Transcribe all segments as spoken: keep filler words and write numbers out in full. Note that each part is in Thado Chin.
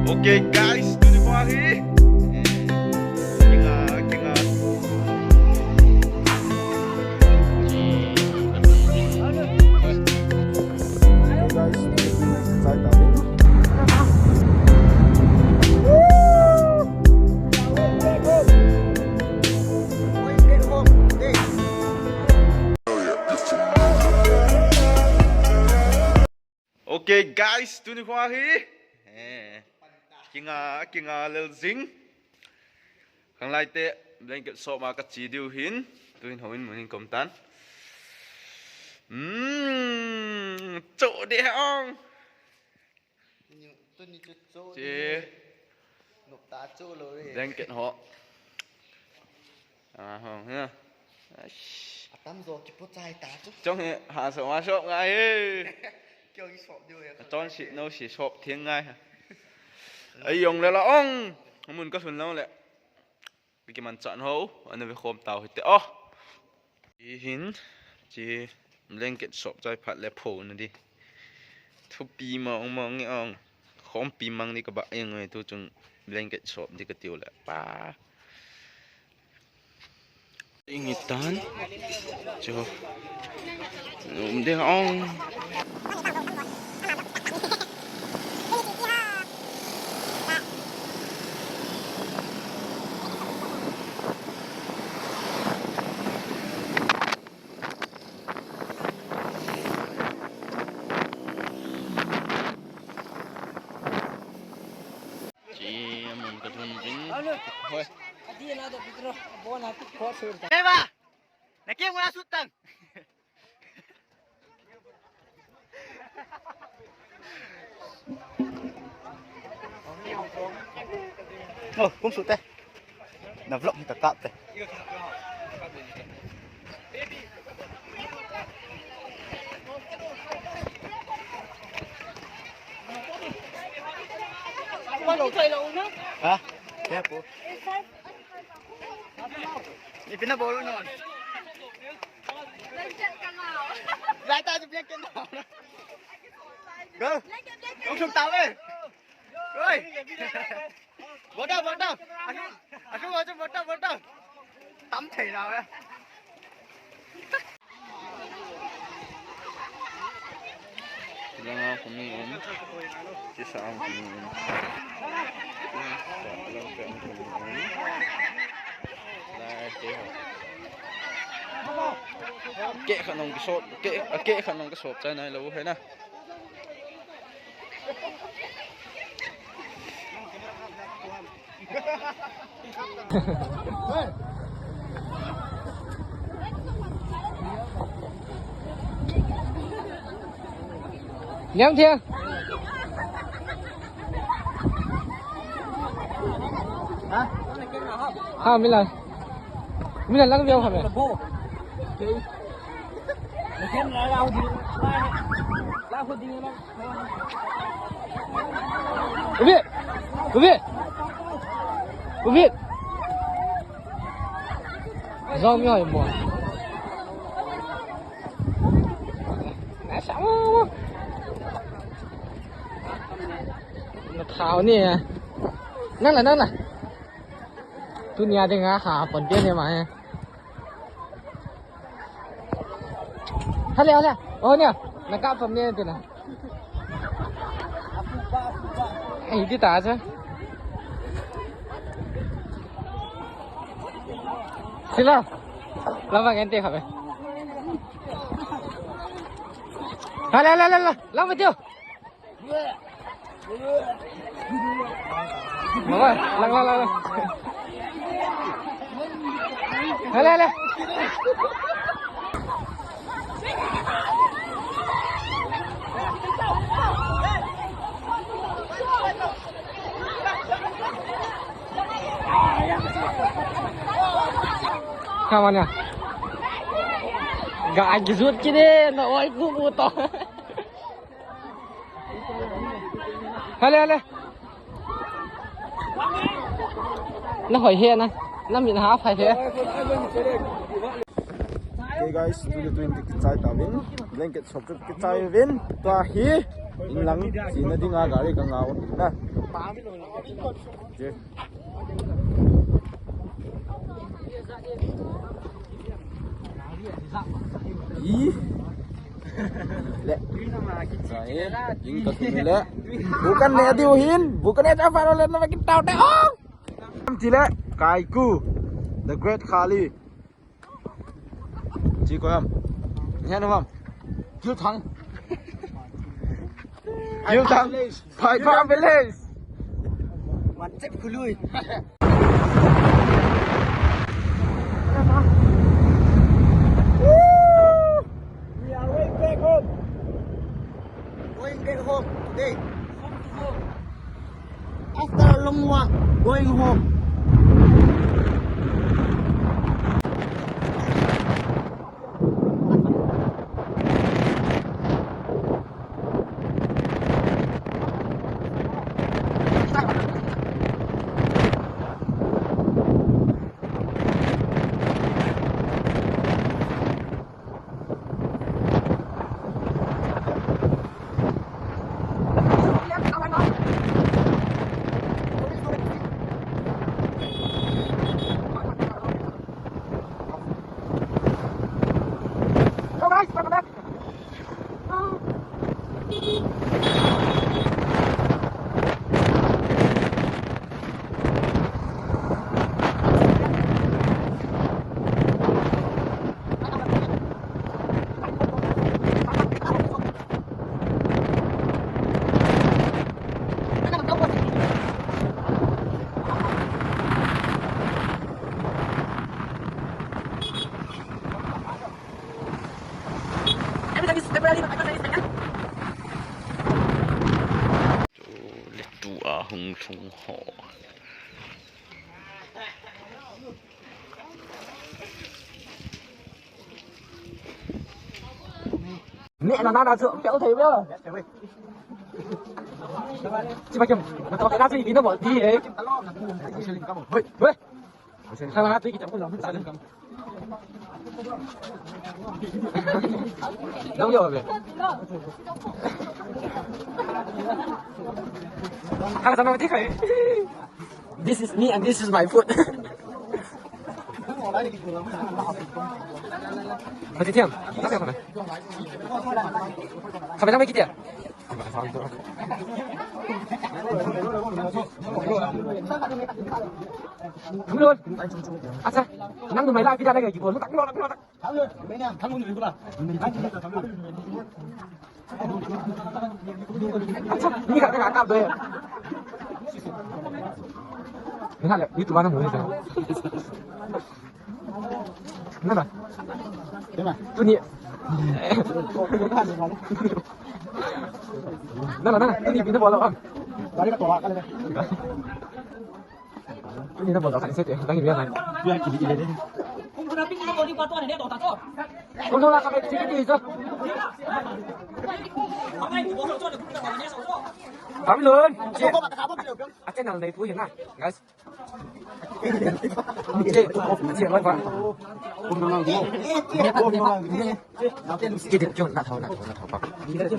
Okay guys, tuni pa hi. Kinga, kinga. Hey guys, tuni pa hi. Okay guys, tuni pa hi. Eh, kinga, kinga lel jing. Khanglai te blanket sop ma kache diu hin. Tuhin houin mun hin kaum tan. Hmm, cho de ong. Tuni chu cho. Che. Nop ta cho lou e. Blanket ho. Ah, ho, ha. Atam jo kipo chai ta chu. Chong he, ha sop, ha sop ngai he. Kyo ki sop diu he. Chon si, no si sop thiang ngai ha. Ai yong le la ong. Mun ka sun lo le. Ki man chan ho, ana ve khom tau hite. Oh. Hi hin, chi blanket sop chai phat le pho na di. Thupi mong mong nge ong. Khompi mang di ka ba eng nge tu chung blanket sop di ka tiu le. Pa. Ingi tan. Cho. Lum de ong. Chi amun ka thun vin. Hoi. Eva, na ke mula sutang. Oh, kum sute. Na vlog ni ka kap te. Ha? Kya po? Ipin na bolo non. Blanket ka ngau. Blanket ka ngau. Go. Blanket, blanket. Ong sum tau eh. Oi. Bota, bota. Asu, asu, asu, bota, bota. Tam thei na eh. Langa kami um. Kisa ang kami um. Langa kami um. Lai te. Ke khanong kisop, ke, ke khanong kisop chai nai lo hai na. Niam thia. Ha? Ha, mila. Mila lang biao ha me. Ubi! Ubi! Ubi! Zong mi hoi mo. Na sa mo. Na thao ni. Nang la, nang la. Tunia dinga ha pon dia ni ma he. Hale, hale. Oh, nia. Nakap pam nia tu na. Ai, di ta cha. Sila. Lama kan te khabe. Hale, hale, hale, hale. Lama tiu. Mama, lang, lang, lang, lang. Hale, hale. Come on, yeah. Ga, ai, gizut kide, na, oi, ku, ku, to. Hale, hale. Na hoi he na. Na min ha phai he. Okay guys, twenty twenty kichai ta vin. Blanket sop kichai vin. Tua hi. Inlang chena dinga gari ka ngah u na. Je. Ih. Le. Sa e, in ka sung le. Bukan le diu hin, bukan le cha fa le na ki tau te ong. Am ti le, Kaiku, the great Kali. Chi ko ham. Ni han ham. Gilthang. Gilthang. Phaipham village. Wan chep khului. We are going back home. Going back home today. After a long walk, going home. Tu le tu a hung lhung ho. Neh na na na chu, pel thei ve. Chi ba kem, na to na chu ipi na bol ti e. Hoi, hoi. Hala tu ki cham ko lam sa lam. Nang yo ve. Hala sa nang ti khai. This is me and this is my food. Mati tiang, tak apa? Sampai sampai kita. Belum. Asa, nang tu mai la kita lagi gitu. Tak belum, tak belum, tak. Ni ka ka ka be. Ni ha le, ni tu ba na mo ni sa. Na na. Tu ni. Na na na, tu ni bi na bo lo. Ba ni ka to ka le. Ini na bola kan sete, lagi biar kan. Biar kiri kiri deh. Kung na ping ina boli pa to ne to ta to. Kung na ka ping kiri kiri to. Kami lon. Ache nang dai tu na, guys. Ache, ache, loi pa. Kung na lang. Kung na lang.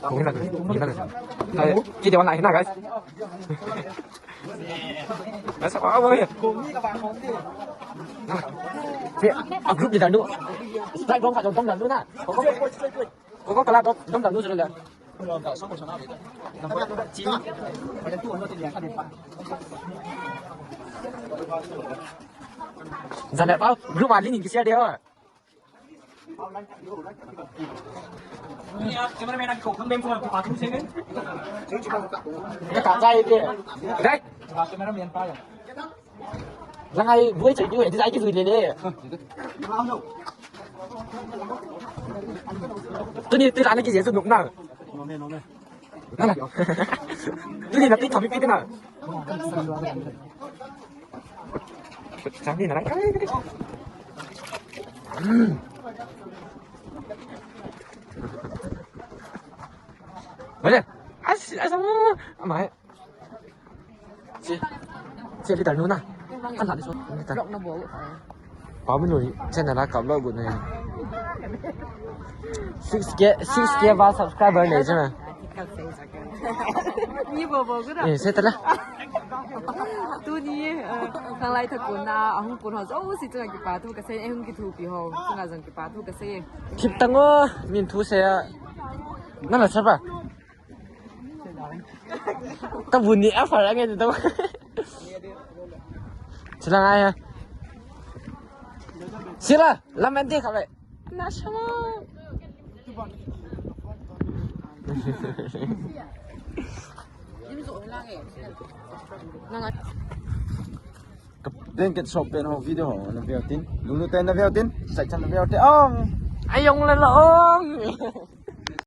Kung na lang. Kung na lang. Kung na lang, guys. Nasa pa, apa ya? Si, a group di danu. Strike dong ka dong danu na. Koko, koko kala dong dong danu sudah. Zan le pa, group ali ni kisia dia. Cameraman ang ko, kang bem ko, ko, ko, ko, ko. Ka, ka, ka, ka. Dai. Cameraman pa yan. Lang ai, buai chai, buai, dai ki zui le le. Tuni, tuni, ana ki je su nuk na. Nana. Tuni na pi thami pi na. Chang ni na. Boleh. As, as, amai. Si, si kita nuna. Kan tadi so. Kita. Vlog na bol. Pau minu channel la kap lo gun ne. Six K, six K ba subscriber ne jana. Ni bo bo ku da. Eh, se tala. Tuni, eh, khanglai tha kona, ahung kon ho jouse chunga kipa thu kasei, eh, hung kithopi ho chunga jong kipa thu kasei. Khip tango, min thu se a. Nana sapa. Ka bu ni a far ange to. Sila ngai ha. Sila, lam ante kha ve. Na sha. Ka blanket shop pen ho video ho na veu tin. Lulu ten na veu tin. Sai chan na veu tin. Ong. Ayong la la ong.